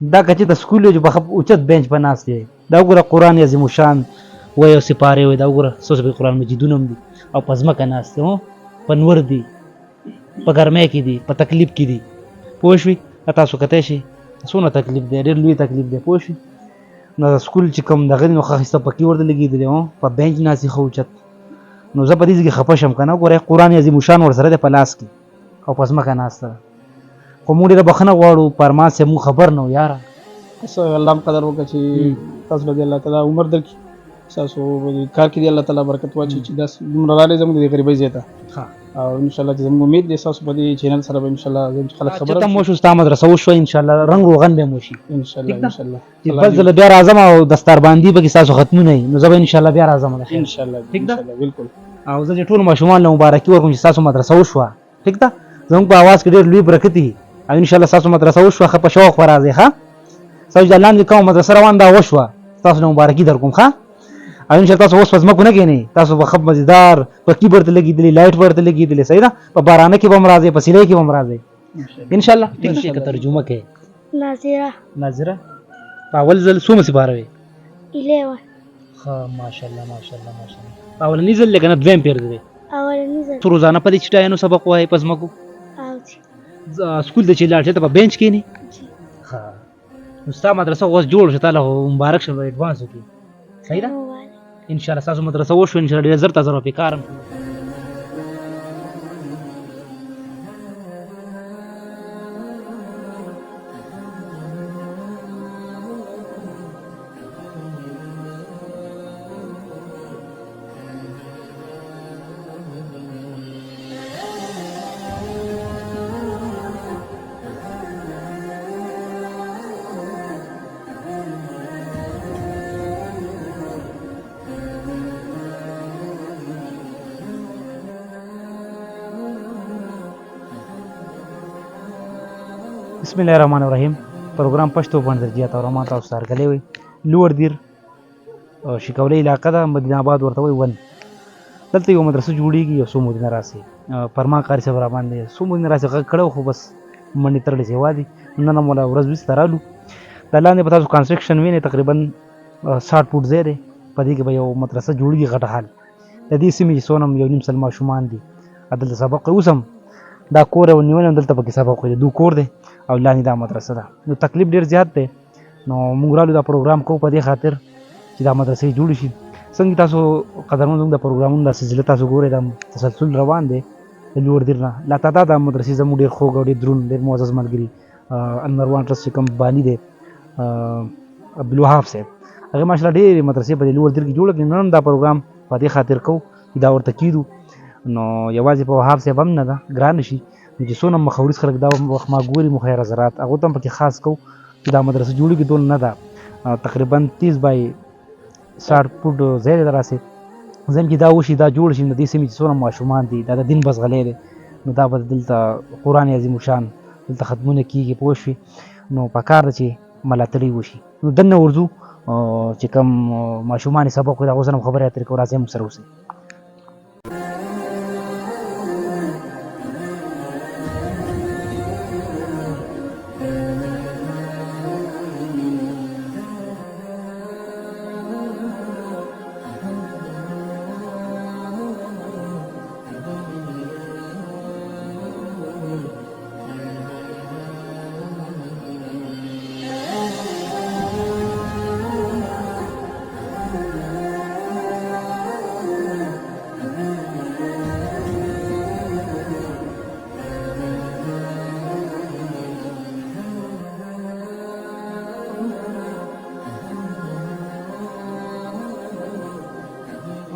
دا که چېرته سکول وي چې په اوچت بینچ به ناست وي. دا وګوره قرآن عظیم الشان وایي او سپارې وایي. دا وګوره څو څو قرآن مجیدونه هم دي او په ځمکه ناست دي، په نور دي، په ګرمۍ کې دي، په تکلیف کې دي. پوه شوي؟ دا تاسو کتی شئ څونه تکلیف دی، ډېر لوی تکلیف دی. پوه شوي؟ نو د سکول چې کوم دغه دی نو ښه ښایسته پکې ورته لګېدلی، په بینچ ناست دي ښه اوچت. نو زه په دې ځای کې خفه شم که نه. ګوره قرآن عظیم الشان ورسره دی په لاس کې او په ځمکه ناسته ده. خو موږ ډېره بخښنه غواړو، پرمان صاحب موږ خبر نه وو یاره. بس الله هم قدر وکړه چې تاسو له دې الله تعالی عمر درکړي، تاسو په دې کار کې دې الله تعالی برکت واچوي چې داسې دومره راغلی زموږ د غریبۍ ځای ته. او ان شاء الله چې زموږ امید دی تاسو په دې چینل سره به ان شاء الله زموږ خلک خبر چې ته مو شو، ستا مدرسه وشوه ان شاء الله، رنګ روغن به مو شي ان شاء الله. ان شاء الله چې بل ځل بیا راځم او دستار باندې به کې تاسو ختمونه وي، نو زه به ان شاء الله بیا راځم. ان شاء الله، ټیک ده، بالکل. او زه چې ټول ماشومان له مبارکي ورکوم چې تاسو مدرسه وشوه. ټیک ده، زموږ په اواز کې ډېر لوی برکت دي او ان شاء الله تاسو مدرسه وشوه، ښه په شوق به راځئ. ښه، تاسو چې لاندې کومه مدرسه روان ده وشوه، تاسو له مبارکي در کوم. ښه، او ان شاء الله تاسو اوس په ځمکو نه کښېنئ، تاسو به ښه مزیدار پکي به ورته لګېدلي، لایټ به ورته لګېدلي. صحیح ده، په بارانه کې به هم راځئ، په سیلۍ کې به هم راځئ ان شاء الله. ټیک ده، که ترجمه کوې؟ ناظره. ناظره، په اول ځل څومره سپاره وې؟ 11. ښه، ماشاءالله ماشاءالله ماشاءالله. په اولني ځل دی که نه دویم پیر دی؟ اولني ځل. ته روزانه په دې چټایانو سبق وایې په ځمکو؟ او جی. سکول ته چې لاړ شې ته په بینچ کښېنې؟ جی. ښه، نو ستا مدرسه خو اوس جوړ شوه، تا له خو مبارک شه، اډوانس وکړي. صحیح ده، ان شاء الله ستاسو مدرسه وشوه، ان شاء الله ډېر زر تاسو په کار. بسم الله الرحمن الرحیم. پروګرام پښتو باندې درځي او ما تاسو سره غلې وي. لوړ دیر شکولې علاقه ده، مدینه آباد ورته وایي. ون دلته یو مدرسه جوړیږي، یو څو مدینه راسي پرما قاري صاحب را باندې څو مدینه راسي غږ کړو، خو بس منډې ترړې سیوا دي. نن هم ولا ورځ وروسته رالو. دا لاندې به تاسو کنسټرکشن وینئ، تقریبا 60 فوټ ځای دی، په دې کې به یو مدرسه جوړیږي غټه. حال د دې سیمې چې څونه یو نیم سل ماشومان دي دلته سبق کوي. اوس هم دا کور یې نیولی، دلته پکې سبق وایي. د کور دی او لاندې دا مدرسه ده، نو تکلیف ډېر زیات دی. نو موږ رالو دا پروګرام کوو په دې خاطر چې دا مدرسې جوړې شي. څنګه تاسو قدرمن زموږ د پروګرامونو دا سلسله تاسو ګورئ، دا تسلسل روان دی د لوړ دیر نه لا تا دا مدرسې زموږ ډېر خوږ او ډېر دروند ډېر معزز ملګري المروان ټرسټ چې کوم باني دی عبدالوهاب صاحب، هغه ماشاءالله ډېرې مدرسې په دې لوړ دیر کې جوړې کړې. نن هم دا پروګرام په دې خاطر کوو چې دا ورته کېدو، نو یوازې په وهاب صاحب هم نه ده ګرانه شي، نو چې څونه مخوري خلک دا وخت ما ګوري مخیر حضرات هغو ته هم پکې خاص کوو چې دا مدرسه جوړېږي. دونه نه ده، تقریبا 30 بای 60 فوټ ځای دی راسي. زم چې دا وشي، دا جوړ شي، نو دې سیمې چې څونه ماشومان دي، دا د دین بزغلی دی، نو دا به دلته قرآن عظیم شان دلته ختمونه کېږي. پوه شوې؟ نو پکار ده چې ملاتړي وشي. نو دننه ورځو چې کوم ماشومان یې سبق وایي، د هغو سره هم خبرې اترې کوو. راځئ موږ سره اوسئ.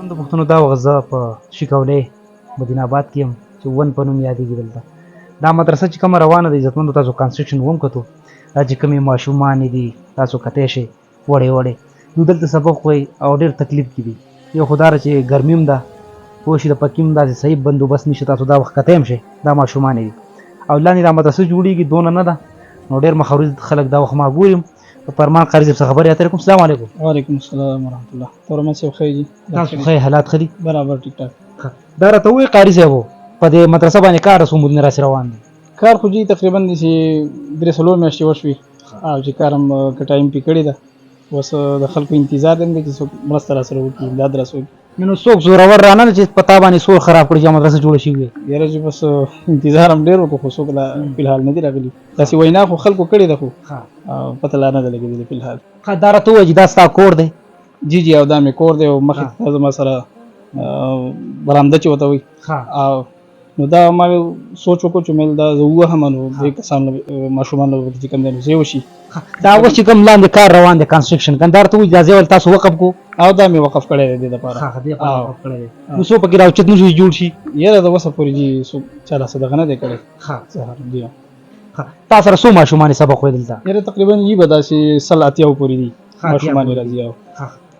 د پښتنو دا وخت زه په شکولې مدینه آباد کې یم چې ون په نوم یادېږي. دلته دا مدرسه چې کومه روانه ده، عزتمندو تاسو کنسټرکشن وم کتو، دا چې کومې ماشومانې دي تاسو کتی شئ، وړې وړې نو دلته سبق وایي او ډېر تکلیف کې دي. یو خو دا چې ګرمي هم ده، پوه شي، د پکې هم داسې صحیح بندوبست نشته. تاسو دا وخت کتی هم شئ، دا ماشومانې دي او لاندې دا مدرسه جوړېږي، دونه نه ده. نو ډېر مخوري خلک دا وخت ما ګوري. فرمان قاري صاحب څخه خبرې اترې کوم. السلام علیکم. وعلیکم السلام ورحمت الله. تورمن صاحب ښه دي؟ تاسو ښه حالات ښه دي؟ برابر، ټیک ټاک. دا راته ووایي قاري صاحب، په دې مدرسه باندې کار څو مودې راسې روان دی؟ کار خو جی تقریبا داسې 3 4 میاشتې وشوې. او چې کار هم کټایم پې کړې ده. اوس د خلکو انتظار دی چې څوک مرسته راسره وکړي، امداد راسره وکړي. نو څوک زورور رانه چې په تا باندې سور خراب کړي چې مدرسه جوړه شوې وي؟ یاره چې بس انتظار هم ډېر وکړو، خو څوک لا فلحال نه دي راغلي. داسې وینا خو خلکو کړې ده، خو پته لا نه ده لګېدلې فلحال. ښه، دا راته ووایه چې دا ستا کور دی؟ جی جی، او دا مې کور دی، او مخې ته زما سره برامده چې ورته وایي. او نو دا ما سوچ وکړو چې مې دا زه ووهم، نو دې کسان ماشومان له چې کوم دی نو ځای وشي. دا اوس چې کوم لاندې کار روان دی کنسټرکشن کندهار ته وایي، دا ځای ول تاسو وقف کو؟ او دا مې وقف کړی دی دې دپاره. ښه، دې لپاره وقف کړی دی. نو څو پکې راوچت نه شي جوړ شي؟ یاره د اوسه پورې جي څوک چا لا څه دغه نه دی کړی. جي. تا سره څو ماشومان یې سبق وایي دلته؟ یاره تقریبا یي به داسې 180 پورې دي ماشومان یې راځي. او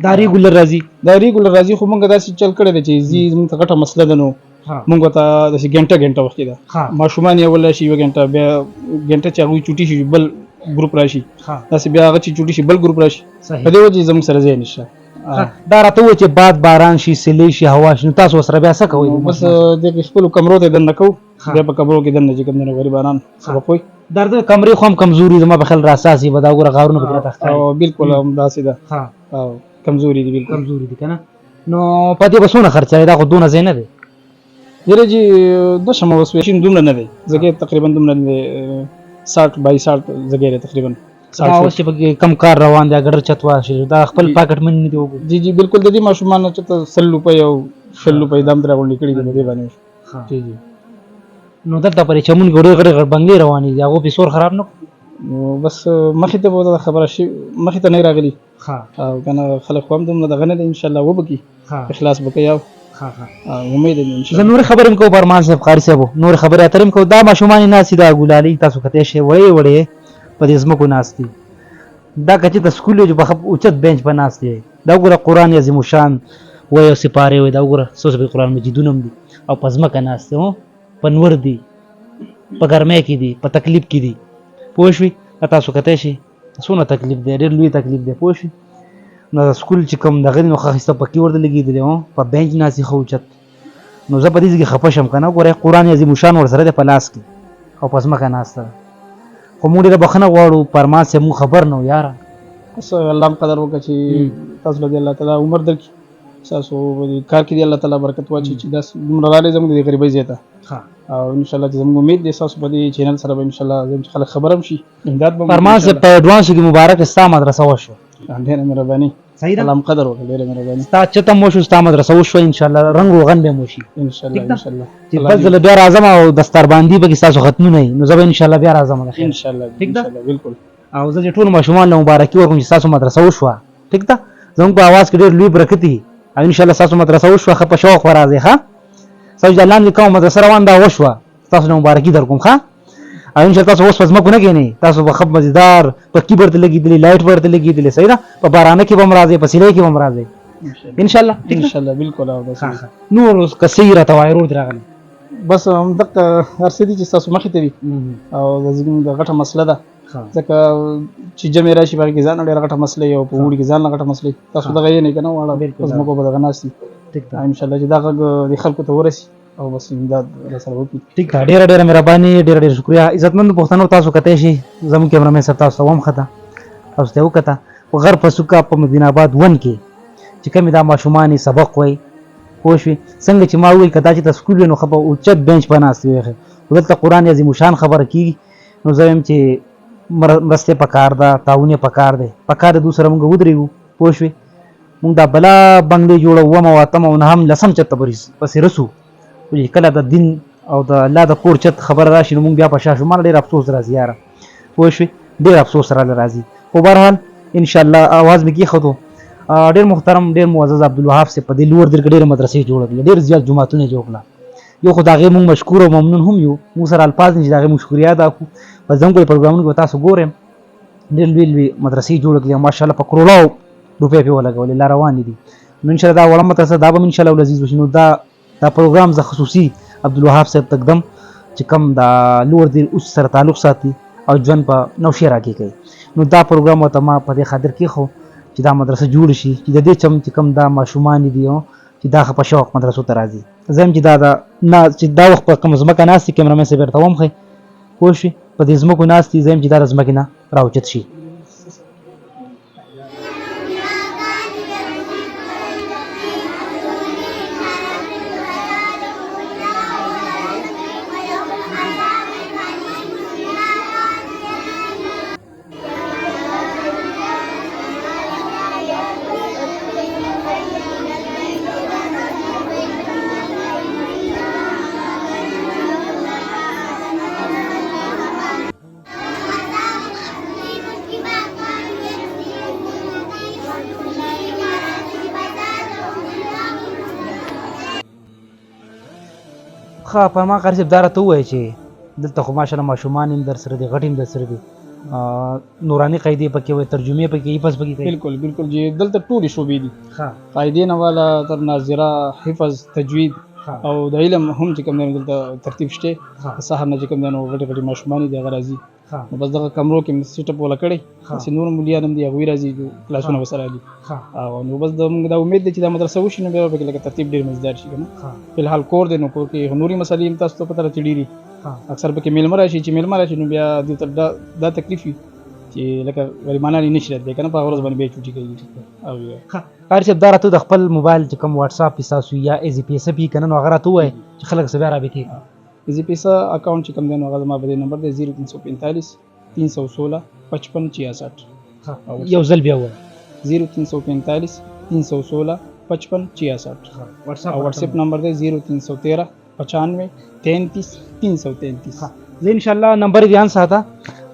دا ریګولر راځي؟ دا ریګولر راځي، خو موږ داسې چل کړی دی چې ځي زموږ ته غټه مسله ده، نو موږ ته داسې ګنټه ګنټه وخت ده. ماشومان یې ولی شي یوه ګنټه، بیا ګنټه چې هغوی چوټي شي بل ګروپ راشي، داسې بیا هغه چې چوټي شي بل ګروپ راشي. په دې وجه زموږ سره ځای نشته. دا راته ووایه چې باد باران شي، سیلۍ شي، هوا شي، نو تاسو ورسره بیا څه کوئ؟ بس دې خپلو کمرو ته دننه کوو، بیا په کمرو کې دننه چې کوم دی نو غریبانان سبق وایي. درته کمرې خو هم کمزوري زما په خیال راساسي به دا وګوره غارونه پکې راته ښکاري. بالکل همداسې ده. او کمزوري دي، بالکل کمزوري دي که نه؟ نو په دې به څونه خرچه دی؟ دا خو دونه ځای نه دی. یاره جي نشم اوس ویل، دومره نه دی ځکه تقریبا دومره نه دی، 60 بای 60 ځای دی تقریبا. دا اوس چې پکې کم کار روان دی، ګډر چت واشي، دا خپل پاکټ مني نه دی وګورو. جی جی بالکل، د دې ماشومانو چې ته 100 روپۍ او 20 روپۍ دام ترې راغونډې کړي دي په دې باندې. جی جی. نو دلته پرې چمن کې ډېر غټ غټ بنګلې روانې دي، هغو پې سور خراب نه کړو؟ نو بس مخې ته به دا خبره شي، مخې ته نه راغلي. او که نه خلک خو هم دومره دغه نه دی، انشاءالله وبه کړي، اخلاص به کوي. او امید دی انشاءالله. زه نورې خبرې هم کوم فرمان صاحب، قاري صاحب، نورې خبرې اترې هم کوو. دا ماشومان یې ناست دي، دا ګلالۍ تاسو کتی شئ، وړې وړې په دې ځمکو ناست دي. دا که چېرته سکول وي چې په ښه اوچت بنچ به ناست دی. دا وګوره قرآن عظیم الشان وایي او سپارې وایي، دا وګوره څو څو قرآن مجیدونه هم دي، او په ځمکه ناست دي، په نور دي، په ګرمۍ کې دي، په تکلیف کې دي. پوه شوې؟ دا تاسو کتی شئ څونه تکلیف دی، ډېر لوی تکلیف دی. پوه شوې؟ نو د سکول چې کوم دغه دی نو ښه ښایسته پکې ورته لګېدلی، په بنچ ناست دي ښه اوچت. نو زه په دې ځای کې خفه شم که نه، ګوره قرآن عظیم الشان ورسره دی په لاس کې او په ځمکه ناسته ده. خو موږ ډېره بښنه غواړو، فرمان صاحب موږ خبر نه وو یاره. بس الله هم قدر وکړه چې تاسو له دې الله تعالی عمر درکړي، ستاسو په دې کار کې دې الله تعالی برکت واچوي چې داسې دومره راغلی زموږ د دې غریبۍ ځای ته. او انشاءالله چې زموږ امید دی ستاسو په دې چینل سره به انشاءالله زموږ خلک خبر هم شي، امداد به فرمان صاحب په اډوانسو کې مبارک، ستا مدرسه وشوه. ډېره مهرباني. صحیح ده؟ الله هم قدر وکړه، ډېره مهرباني. ستا چت هم وشو، ستا مدرسه وشوه، انشاءالله رنګ روغن به هم وشي. انشاءالله، انشاءالله. چې بل ځل بیا راځم او دستار باندې به کې ستاسو ختمونه وي، نو زه به انشاءالله بیا راځم. انشاءالله، ټیک ده؟ انشاءالله، بالکل. او زه چې ټولو ماشومانو له مبارکي ورکوم چې ستاسو مدرسه وشوه. ټیک ده؟ زموږ په اواز کې ډېر لوی برکت دي، او انشاءالله ستاسو مدرسه وشوه، ښه په شوق به راځئ. ښه، ستاسو چې لاندې کومه مدرسه روان ده وشوه، ستاسو له مبارکي در کوم. ښه، او انشاءالله تاسو اوس په ځمکو نه کښېنئ، تاسو به ښه مزیدار پکي به ورته لګېدلي، لایټ به ورته لګېدلي. صحیح ده؟ په بارانه کې به هم راځئ، په سیلۍ کې به هم راځئ انشاءالله. ټیک ده؟ انشاءالله، بالکل. او داسې. نور اوس که څه یې راته وایې، ورور دې راغلی. بس همدغه هر څه دي چې ستاسو مخې ته دي، او د زموږ د غټه مسله ده، ځکه چې جمع راشي په هغې کې ځان ډېره غټه مسله وي، او په اوړي کې ځان له غټه مسله وي. تاسو دغه یې نه که نه واړه په ځمکو به دغه ناست دي. ټیک ده. انشاءالله چې دا غږ د خلکو ته ورسي او بس امداد را سره وکړي. ټیک ده، ډېره ډېره مهرباني، ډېره ډېره شکریه. عزتمندو پښتنو تاسو کتی شئ، زموږ کیمرامین صاحب تاسو ته ومخته، تاسو ته یې وکته. په غر په سوکه په مدینه آباد ون کې چې کومې دا ماشومان یې سبق وایي، پوه شوې؟ څنګه چې ما وویل که دا چې ته سکول وي نو ښه په اوچت بنچ به ناست وي، خو دلته قرآن عظیم الشان خبره کېږي. نو زه وایم چې مرستې په کار ده، تعاون یې په کار دی، په کار دی دوی سره موږ ودرېږو. پوه شوې؟ موږ دا بلا بنګلې جوړو، اووم او اتم او نهم لسم چت ته پسې رسو، خو چې کله د دین او د الله د کور چت خبره راشي نو موږ بیا په شا شو. ماله ډېر افسوس راځي یاره، پوه شوې؟ ډېر افسوس راله راځي. خو بهرحال انشاءالله اواز مې کېښودو. ډېر محترم، ډېر معزز عبدالوهاب صاحب په دې لوړ دیر کې ډېرې مدرسې جوړې کړې، ډېر زیات جوماتونه یې جوړ کړل. یو خو د هغې موږ مشکور او ممنون هم یو، موږ سره الفاظ نه چې د هغې موږ شکریه ادا کړو. په زموږ په پروګرامونو کې به تاسو ګورئ ډېر لوی لوی مدرسې جوړې کړې، ماشاءالله په کروړاو روپۍ پرې ولګولې، لا روانې دي. نو انشاءالله دا وړه مدرسه دا به هم انشاءالله ولزیز وشي. نو دا پروګرام زه خصوصي عبدالوهاب صاحب ته ږدم چې کوم دا لوړ دیر اوس سره تعلق ساتي او ژوند په نوشهره کې کوي. نو دا پروګرام ورته ما په دې خاطر کېښود چې دا مدرسه جوړه شي، چې د دې چم چې کوم دا ماشومان دي چې دا ښه په شوق مدرسو ته راځي. زه یم چې دا د نه چې دا وخت په کومه ځمکه ناست دي، کیمرامین صاحب درته ومښئ، پوه شوې؟ په دې ځمکو ناست دي، زه یم چې دا د ځمکې نه راوچت شي. ښه فرمان قاري صاحب دا راته ووایه چې دلته خو ماشاءالله ماشومان هم درسره دي، غټ هم درسره دي، نوراني قاعدې پکې وي، ترجمې پکې، حفظ پکې کوي؟ بالکل بالکل جی، دلته ټولې شعبې دي، ښه قاعدې نه والا تر ناظره، حفظ، تجوید او د علم هم چې کوم دی دلته ترتیب شته. سهار نه چې کوم دی نو غټې غټې ماشومان دي هغه راځي، نو بس دغه کمرو کې مې سیټ اپ ولا کړی، داسې نور مليان هم دي هغوی راځي، کلاسونه به سره دي. او نو بس د موږ دا امید دی چې دا مدرسه وشي نو بیا به پکې لکه ترتیب ډېر مزیدار شي که نه. فلحال کور دی نو کور کې نورې مسلې هم تاسو ته پته ده چې ډېرې اکثر پکې مېلمه راشي، چې مېلمه راشي نو بیا دوی ته دا تکلیف وي چې لکه غریبانان یې نشي راتلی که نه، په هغه ورځ باندې بیا چوټي کوي. او قاري صاحب دا راته د خپل موبایل چې کوم واتساپ یې ستاسو یا ایزي پیسه پی که نه نو هغه راته ووایه چې خلک څه بیا رابطې کړي. ایزي پیسه اکاونټ چې کوم دی نو هغه زما په دې نمبر دی 0345 316 55 66. یو ځل بیا ووایه. 0345 316 55 66. واتساپ او واتساپ نمبر دی 0313 95 33 333. زه انشاءالله نمبر یې ځان ساته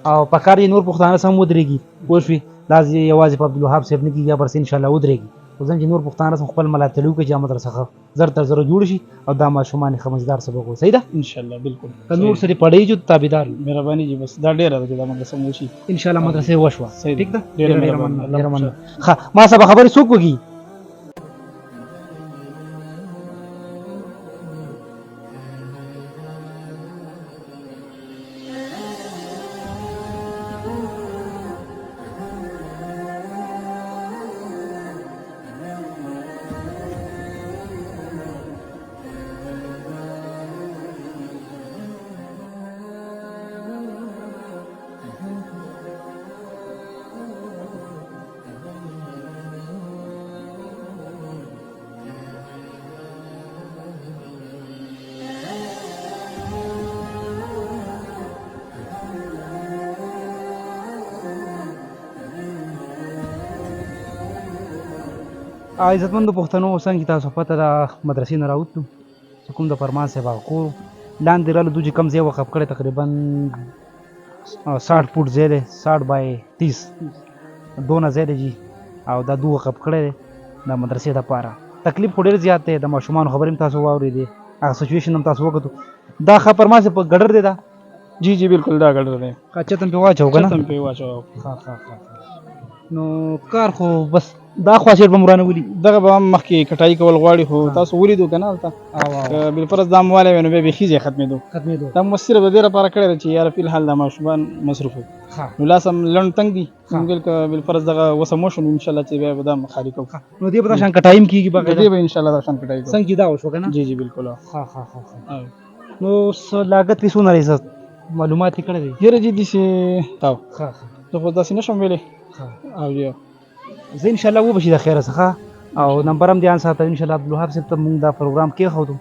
او په کار یې نور پښتانه سم ودرېږي، پوه شوې؟ دا یوازې په عبدالوهاب صاحب نه کېږي، یا پر څه انشاءالله ودرېږي. خو ځم چې نور پښتانه سم خپل ملاتړ وکړي چې دا مدرسه ښه زر تر زره جوړ شي او دا ماشومان یې ښه مزیدار سبق ووایي. صحیح ده؟ انشاءالله بالکل. که نور څه دې پړی جو تابعدار یو. مهرباني جي، بس دا ډېره ده چې دا مدرسه مو وشي. انشاءالله مدرسه وشوه. صحیح ده. ټیک ده؟ ډېره ډېره مهرباني. مننه، ډېره مننه. ښه ما سبا خبرې څوک وکړي؟ عزتمندو پښتنو، څنګه چې تاسو پته ده مدرسې نه راوتلو چې کوم د فرمان صاحب هغه کور لاندې رالو، دوی چې کوم ځای وقف کړی تقریبا 60 فوټ ځای دی، 60 بای 30 دونه ځای دی جي، او دا دوی وقف کړی دی د مدرسې دپاره. تکلیف خو ډېر زیات دی، د ماشومانو خبرې هم تاسو واورېدې، هغه سچویشن هم تاسو وکتو. دا ښه فرمان صاحب په ګډر دی دا؟ جی جی بالکل دا ګډر دی. ښه چت هم پرې واچو که نه؟ چت هم پرې واچو. ښه ښه ښه. نو کار خو بس دا خو شعر به مو رانه ولي. دغه به هم مخکې کټایي کول غواړي، خو تاسو ولیدو که نه هلته؟ که بالفرض دا مو والی وی نو بیا بیخي ځای ختمېدو. ختمېدو. دا مو صرف د دې لپاره کړی دی چې یاره فی الحال دا ماشومان مصروف وو. نو لاس هم لنډ تنګ دي. موږ ویل که بالفرض دغه وسه مو شو نو انشاءالله چې بیا به دا خالي کوو. نو دې به دا شان کټایي هم کېږي بغیر؟ دې به انشاءالله دا شان کټایي کوو. څنګه چې دا وشو که نه؟ جی جی بالکل. ښه ښه ښه ښه. نو څه لاګت پې څونه راځي؟ معلومات یې کړی دی؟ یاره جي داسې تاو. ښه ښه. زه خو داسې نه شم ویلی. او یو. زه انشاءالله وبه شي د خیره څخه، او نمبر هم ځان ساته. انشاءالله عبدالوهاب صاحب ته موږ دا پروګرام کېښودو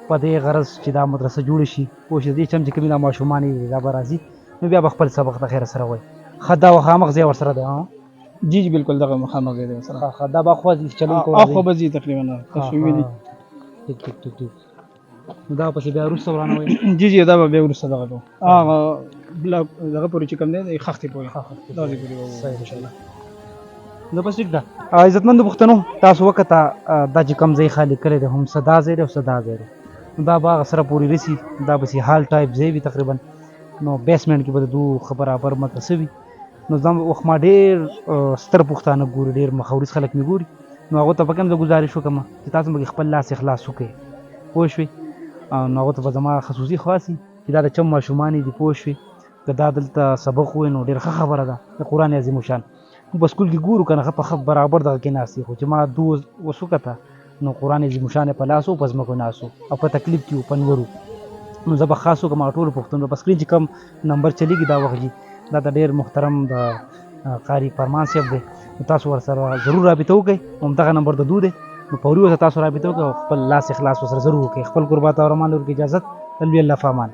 په دې غرض چې دا مدرسه جوړه شي، پوه شي دې چم چې کومې دا ماشومان یې دي دا به راځي نو بیا به خپل سبق د خیره سره وایي. ښه دا مخامخ ځای ورسره دی؟ ها؟ جی جی بالکل دغه مخامخ ځای دی ورسره. ښه ښه، دا به خوا ځي چې چلون کوي. اخوا به ځي تقریباً، تاسو ویلي. ټیک ټیک ټیک ټیک. نو دا پسې بیا وروسته ورانه وایي؟ جی جی دا به بیا وروسته دغه کوو. هغه بلاک دغه پورې چې کوم دی، د خښتې پورې. خښتې دا ځای پورې به وو، صحیح دی. انشاءالله. نو بس ټیک ده. عزتمندو پښتنو، تاسو وکته، دا چې کوم ځای خالي کړی دی هم څه دا ځای دی او څه دا ځای دی، نو دا به هغه سره پورې رسي، دا به سي هال ټایپ ځای وي تقریبا. نو بیسمنټ کې به د دوی ښه برابر مدرسه وي. نو زما وخت ما ډېر، ستر پښتانه ګوري، ډېر مخوري خلک مې ګوري، نو هغو ته به کوم زه ګزارش وکړم چې تاسو به خپل لاس اخلاص وکړئ، پوه شوې؟ نو هغو ته به زما خصوصي خواست وي چې دا د چم ماشومان دي، پوه شوې؟ که دا دلته سبق ووایي نو ډېره ښه خبره ده، د قرآن عظیم شان. موږ په سکول کې ګورو که نه، ښه په ښه برابر دغه کې ناست دي، خو چې ما دوه اوس وکته نو قرآن عظیم شان یې په لاس و، په ځمکو ناست و او په تکلیف کې و، په نورو. نو زه به خاص وکړم هغه ټولو پښتنو په سکرین چې کوم نمبر چلېږي دا وخت جي، دا د ډېر محترم د قاری فرمان صاحب دی، نو تاسو ورسره ضرور رابطه وکړئ. همدغه نمبر د دوی دی، نو فوري ورسره تاسو رابطه وکړئ او خپل لاس اخلاص ورسره ضرور وکړئ. خپل قربات او رحمان لور کې اجازت، تل وی الله فامان.